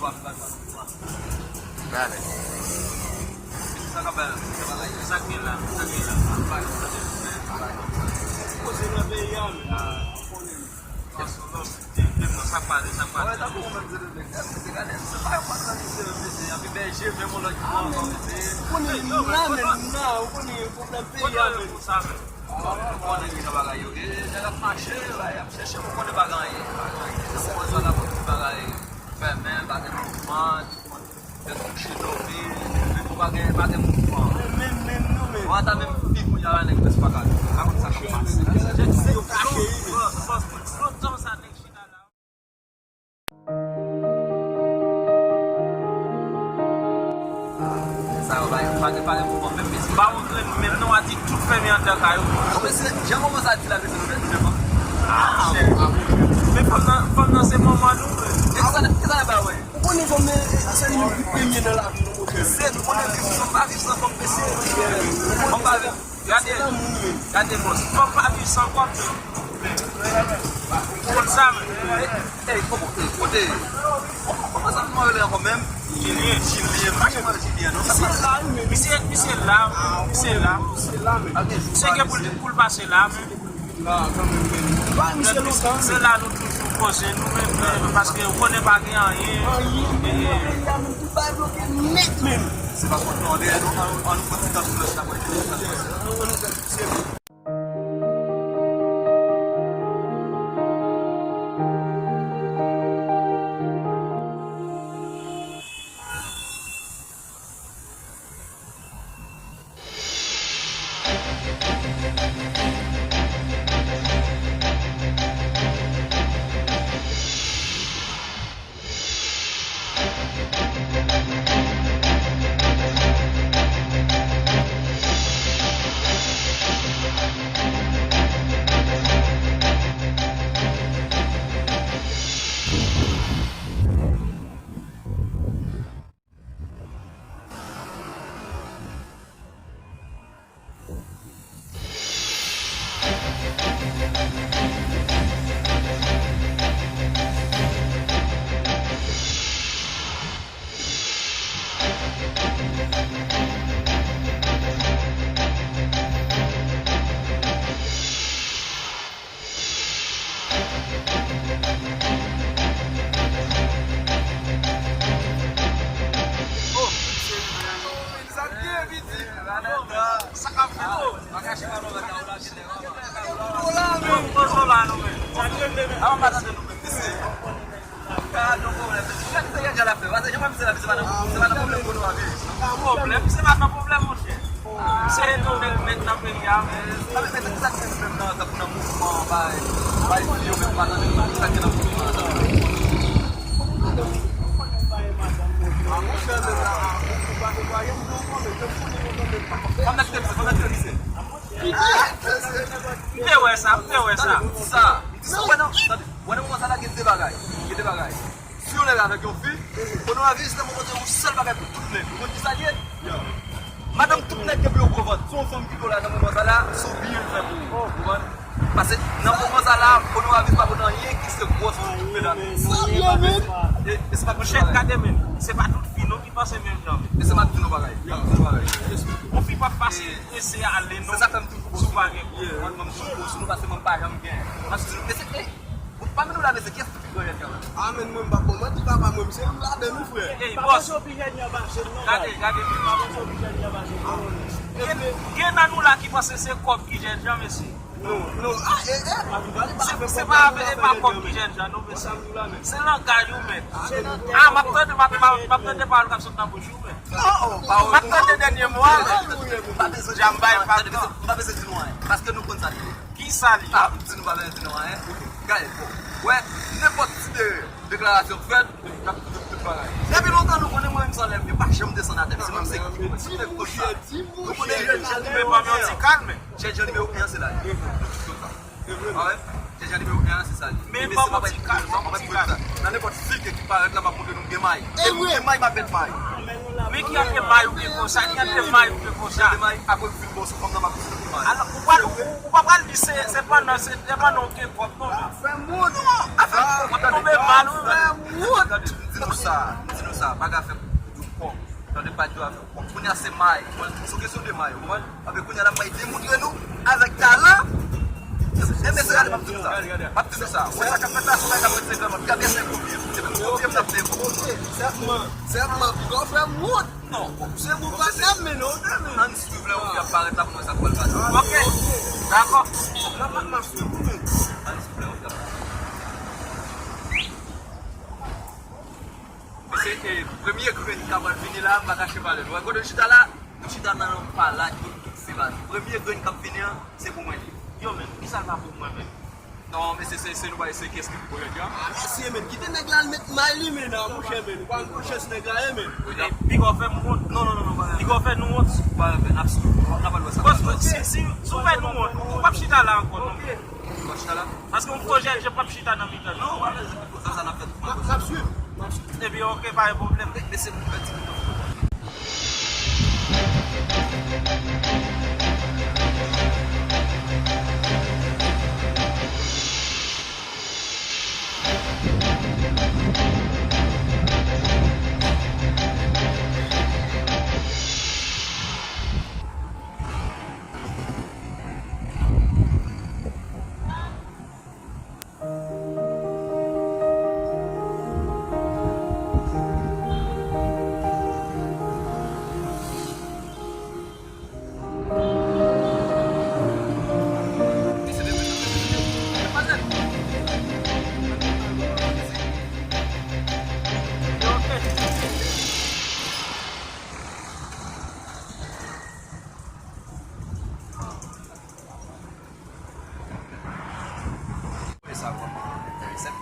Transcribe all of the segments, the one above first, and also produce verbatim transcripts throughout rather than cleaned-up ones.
Sa k ap bay la? Sa k gen la? Sa k gen la? Koze nan peyi a, men. Sa k pale, sa k pale. Ou konnen la menm nan, ou konnen pwoblèm peyi a menm. Ou konnen ki jan bagay yo ye, nèg ap mache, y ap chèche, ou konnen pa gen anyen. Ou konnen sa la pou bagay fèmen, pa gen mouvman, nèg kouche dòmi, nou pa gen, pa gen mouvman. Men, men, nou menm. Ou ata menm pi kounye a la nèg prèske pa ka, pa konn sa k ap pase. Nèg si yo kache wi men. Lontan sa nèg chita la. Sa yo pa, pa gen, pa gen pou kòm menm, mesye. Pa yon grenn menm non, a di tout fèmen anndan kay ou. Bon, mesye, jan manman sa di la, mesye, nou fè di devan. Ah, chè. Men fanm nan, fanm nan se manman nou, men. E kisa, kisa l ap bay wè? Ou konnen fanm nan, se li menm ki premye nan lavi nou, monchè. Se nou konnen viv san, pa viv san fanm, mesye. Fanm pa viv. Gade, gade, bòs. Fanm pa viv san kòb, men. Ou konn sa, men. Ey, ey, kòman, ey, kote? Kòman sa moun rele ankò menm? Jilyen. Jilyen, pa janm rele Jilyen, non. Misye la, wi, men. Misye, misye la, misye la. Misye la, men. Misye gen pou l, pou l pase la, men. La, kanmenm, men. Ba misye lontan, men. Se la nou toujou poze nou, men, men, paske ou konnen pa gen anyen. Anyen. Peyi a, men, tout bagay bloke nèt, men. Se pa kont nou, an dèyè nou, an, an nou pran ti tan sou lòt la, mwen, se sa. Pwoblèm, se pa nan pwoblèm, monchè. Se nou nèg mèt nan peyi a, men. Sa vle di, sa k fè nou menm nan, tankou nan mouvman, bay, bay fi yo menm pa tande nou, sa k gen nan mouvman an? Fanm nan ki te pise, fanm nan ki te pise. M te wè sa, m te wè sa. Sa, m di sa, wè nan, wè nan moman sa la, gen de bagay. Gen de bagay. Si yon nèg avèk yon fi, pònografi se nan moman kote yon sèl bagay pou tout nèg. Ou konn ki sa l ye? Madanm tout nèg gen pou yo gwo vant. Si yon fanm kite w la nan moman sa la, se yon biyè l fè pou ou. Ou konprann? Paske nan moman sa la, pònografi pa pote anyen ki se gwòs pou tout medam. E, e se pa tout bagay. Monchè, gade men, se pa tout fi non ki panse menm jan. E se pa tout bagay. Yon fi p ap fasil prese ale non. Se sa fè m toujou sou pa gen gwo. Mwen, mwen, mwen, mwen, mwen, paske mwen pa janm gen. Paske, e se, e, Pami nou la, mesye, kiyès ki pi grannyèn kanmenm? A, men mwen, m p ap bon manti, papa, mwen, se youn ladan nou, frè. Ey, bòs. Gade, gade. Gen, gen nan nou la ki panse se kòb ki jènjan, mesye. Non, non, a, e, e. Se, se pa, e pa kòb ki jènjan, non, mesye. Se langaj ou, men. A, m ap tande, m ap, m ap, m ap tande pawòl k ap sot nan bouch ou, men. M ap tande dènye mo a, men. Jan m bay, m pa bezwen di nou anyen, paske nou konn sa li ye. Kisa li ye? A, m di nou pa bezwen di nou anyen. Gade, bon. Wè, nenpòt ti de, deklarasyon k fèt, n ap koute tout bagay. Depi lontan nou konnen mwen menm san lèm, yo pa janm desann atè. Se menm se ki mwen. Nou konnen jènjan nimewo en an. Jènjan nimewo en an se la. Jènjan nimewo en an se sa. Men ban mwen ti kal, ban mwen ti kal. Nan nenpòt figi ki parèt la, m ap montre nou gen may. E nou gen may, m ap met may. Men ki jan de may ou gen konsa, ki jan de may ou gen konsa? Gen de may, apre m fin bon sou fanm nan, m ap konsa gen may. Alò, ou pral, ou, ou pa pral di se, se pandan, se, se pandan ou gen kòb non, men. Fè moun. Ap tonbe mal, wi, men. Gade, m di nou, Sa, m di nou sa, pa ka fè yon kòb. Tande pa di w a fè yon kòb. Kounye a se may. Mwen, se kesyon de may, ou konprann? Apre kounye a la, m pral demontre nou avèk talan. E mesye, gade, m ap di nou sa. M ap di nou sa. Wè sa k ap fèt la, se pa ka mwen se granmòt. Gade se kopye. Se menm kopye m t ap fè. Sèlman, sèlman, piga w fè m wont. Non. Se pou pa sa, men non, men. Ann swiv lè ou ap parèt la pou mwen sa k pral pase. Ok. Dakò. Ann swiv lè ou ap parèt. Mesye, e, premye grenn k ap vini la, m pa kache pale nou. Wè kote nou chita la, nou chita nan yon palay kote tout se baz. Premye grenn k ap vini an, se pou mwen li. Yo, men, kisa l pa pou mwen, men? Non, mesye, se, se nou bay, se kès ki pou rèd, an. Ah, mesye, men, kite nèg la al met may li, men, nan, monchè, men. Ou pa konn chans nèg la ye, men. Wi, piga w fè m wont. Non, non, non, non, pa. Piga w fè nou wont. Pa, pa, n ap, n ap al wè sa. Bòs, si, si, si w fè nou wont, ou p ap chita la ankò, non. Ou p ap chita la? Paske yon pwojè, je p ap chita nan mitan. Non, w ap fè sa, sa n ap fè. N ap, n ap swiv. N ap swiv. Ebyen, ok, pa gen pwoblèm. Men, men se pou fè ti Sa vrèman enteresan.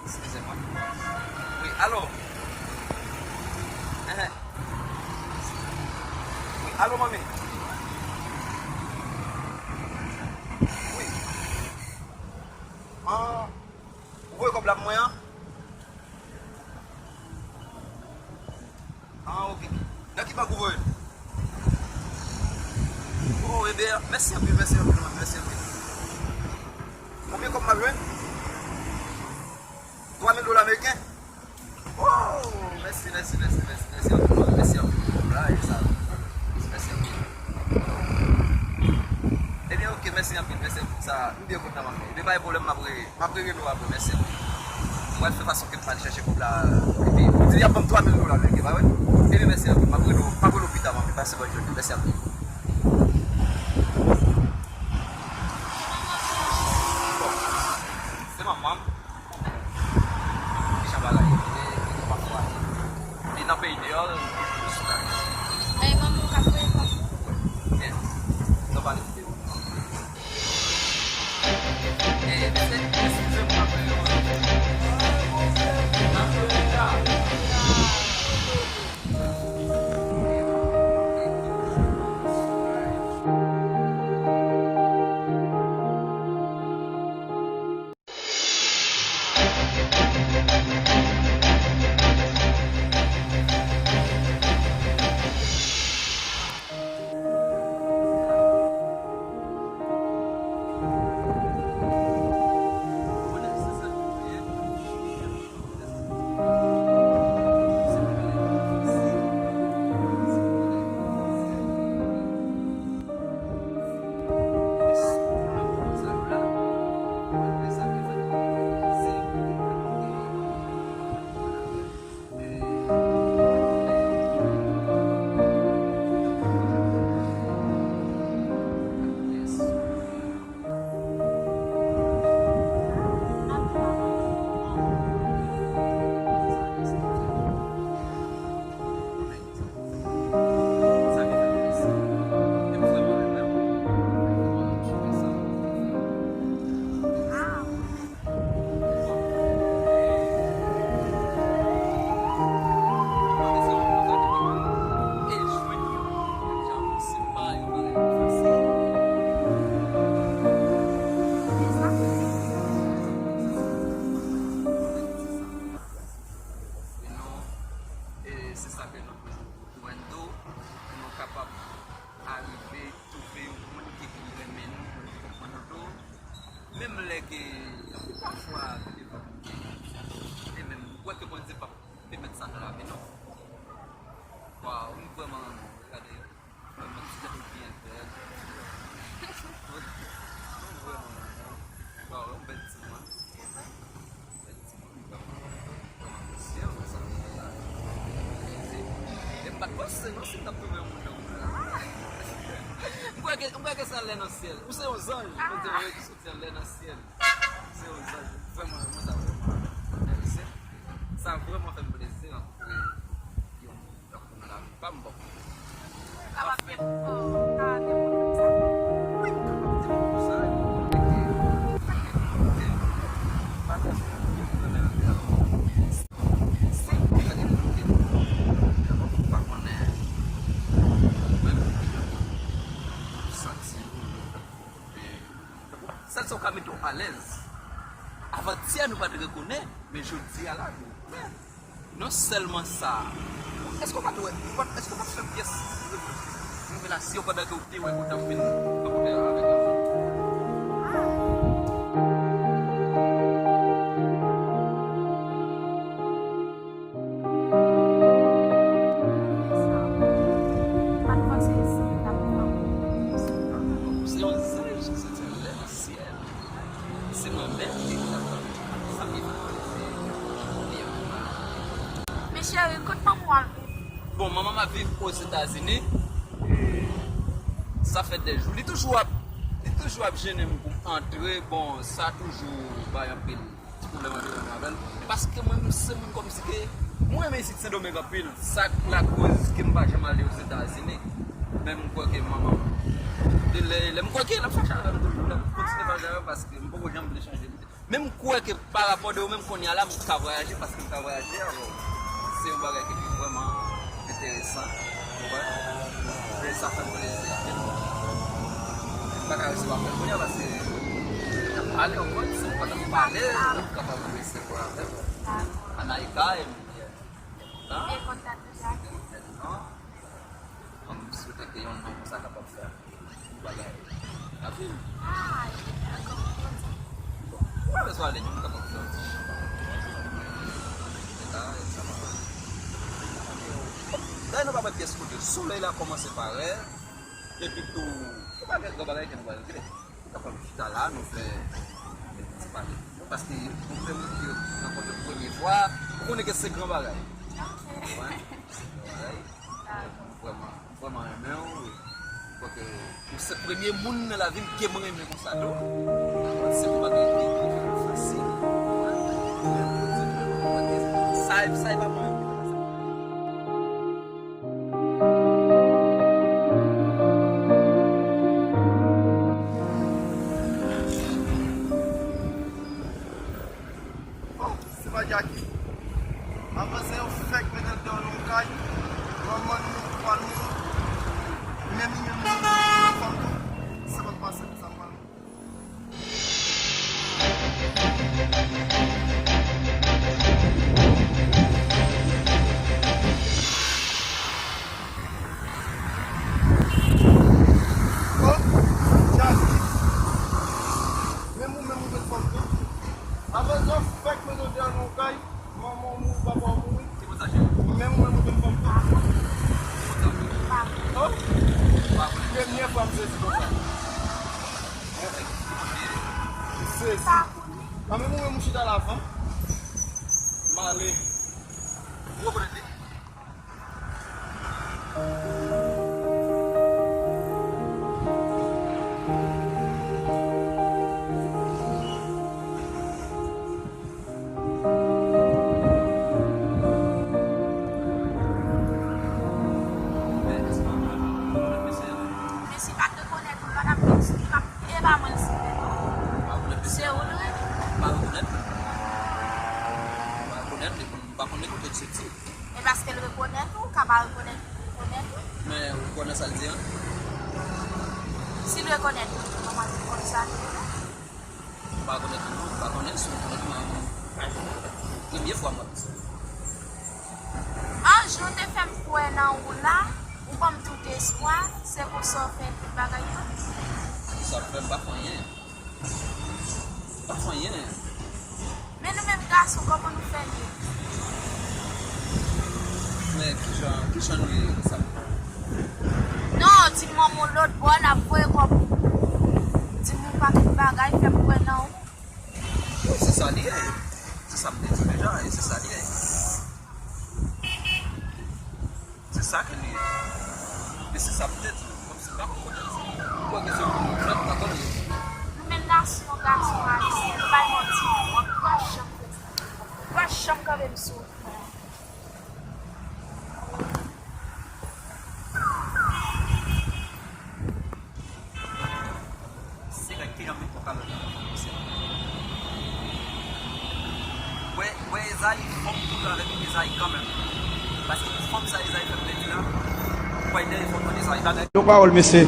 Eskize mwen. Wi, alo. Enhen. Wi, alo, manmi. Wi. An, ou voye kòb la pou mwen an? Ah, ok. Nan ki bank ou voye l? Oh, ebyen, mèsi anpil, mèsi anpil, mèsi anpil. Konbyen kòb m ap jwenn? Twa mil dola ameriken? Oh, mèsi, mèsi, mèsi, mèsi, mèsi anpil, mèsi anpil. Mèsi anpil. Ebyen, ok, mèsi anpil, mèsi anpil. Sa, m byen kontan, manmi. Ebyen, pa gen pwoblèm, m ap re-, m ap rele w apre, mèsi anpil. Mwen fè fason ke m al chèche kòb la, epi, m di, y ap ban m twa mil dola, men, pa vre? Ebyen, mèsi anpil, m ap rele w, m ap rele w pita, manmi, pase bòn jounen, mèsi anpil. Bon, se manman m. Kijan bagay yo ye, pafwa. Li nan peyi deyò, l sou kay. Ay, manman, w ka voye kòb. Byen. Nou pale videyo. Eh, mesye, eskize m, m ap rele w. M ap rele w. Se non, si m t ap touve yon moun nan moun la. M kwè ke, m kwè ke se anlè nan syèl. Ou se yon zanj, Bondye voye ki soti anlè nan syèl. Se yon zanj. Vrèman, mwen sa vrèman enterese. Sa vrèman fè m plezi rankontre yon moun tankou w nan lavi pa m, bon. Sa w ap gen pou fè, w ka gen pou fè sa? Wi, m ka gen pou fè sa. Sa gen pou fè. Pa fè sa. Mwen menm, mwen menm, mwen menm. Sèl sa w ka mete w alèz. Avantyè nou pa t rekonèt, men jodi a la nou rekonèt. Non sèlman sa, èske w pa t wè, èske w pa t fè pyès revelasyon pandan ke w te wè kote w vin rankontre avèk yon fanm? Se yon zanj ki soti anlè nan syèl. Se mwen menm ki t ap sa ki fè. Men cheri, kot manman w ap viv? Bon, manman m ap viv Ozetazini. Sa fè de jou. Li toujou ap, li toujou ap jennen m pou m antre. Bon, sa toujou bay anpil ti pwoblèm ant mwen avè l. Paske mwen, m se moun kòmsi ke mwen renmen isit Sendomeng anpil. Sa k lakoz ke m pa janm ale Ozetazini. Men m kwè ke manman m, de lè, lè m kwè ke l ap fache avè m toujou, l ap kontinye fache avè m paske m poko janm vle chanje lide. Men m kwè ke pa rapò de yo menm kounye a la, m ka vwayaje paske m ka vwayaje avè w. Se yon bagay ki vrèman enteresan. Ou wè? E sa fè m plezi anpil. M pa ka resevwa apèl kounye a paske n ap pale, ou konn, si m pa t ap pale, ou kapab resevwa apèl. Anayika, e m, e m kontan. E kontan toujou ak ou. Non. M swete ke yon non konsa kapab fè yon bagay. Apre, ah, dakò, m kontan. Bon, ou pa bezwen ale, nou kapab fè yon ti chita. Chita, e sa va. Dayè, nou pa wè pyès kote. Solèy la kòmanse parèt. Epi tou, se pa gen gran bagay ke nou pral regle. Nou kapab chita la, nou fè kèk ti pale. Paske nou fè moun ki rankontre premye fwa, ou konnen ke se gran bagay. Ok. Wè, se gran bagay. Dakò. Vrèman, vrèman renmen w. Paske ou se premye moun nan lavi m ke mwen renmen konsa tou. Se yon bagay ki, ki fasil. Sa, sa e pa mwen. Oh, se pa Jackie. Avanse yo fèk mete l deyò nan yon kay. Manman nou, papa nou, menm li menm, li menm, li menm fanm tou. Sa pa t pase pou sa, m pral. Oh, Jackie. Menm ou menm ou jwenn fanm tou. Avan zò fèk mete w deyò nan yon kay, manman w mouri, papa w mouri. Ki moun sa, cheri? Menm ou menm ou jwenn fanm tou. Ki moun sa, cheri? Oh? Premye fwa m sezi konsa. M sezi. Nan menm ou menm ou chita la, fanm. M ale. Ou rekonèt li? Men si pa t rekonèt ou, l pa t ap di, e pa mwen l site non. Se ou l rele. Pa rekonèt. Pa rekonèt li, m pa konnen kote l soti. E paske l rekonèt ou, ou ka pa rekonèt li, rekonèt ou. Men ou konnen sa l di an? Si l rekonèt ou, kòman l konn sa l ye? M pa rekonèt li non, m pa konnen si w rekonèt mwen. Premye fwa m ap di sa. An jou te fè m kwè nan ou la, ou ban m tout espwa, se konsa w fè tout bagay yo? Sa w fè m pa fè anyen. Pa fè anyen. Men nou menm gason, kòman nou fè ye? Men kijan, kijan nou ye konsa? Non, di m manman w lòt bò, l ap voye kòb. Di m yon pakèt bagay, fè m kwè nan ou. Wi, se sa li ye. Se sa m te di w deja, e se sa li ye. Se sa ke li ye. Sa m te di w, kòmsi m pa konn kote l soti. Ou wè ke se yon moun frèt, m pa konn li. Nou menm nasyon gason ayisyen, nou bay manti, non, w ap pa janm fè sa. W ap pa janm kanpe m sou. Senkant kilomèt pou Kalòt. Wè, wè Ezayi, fòk m koule avèk Ezayi kanmenm. Paske pou fanm sa Ezayi fè m pèdi la, m pral dèyè fanm nan Ezayi. Yo pawòl, mesye.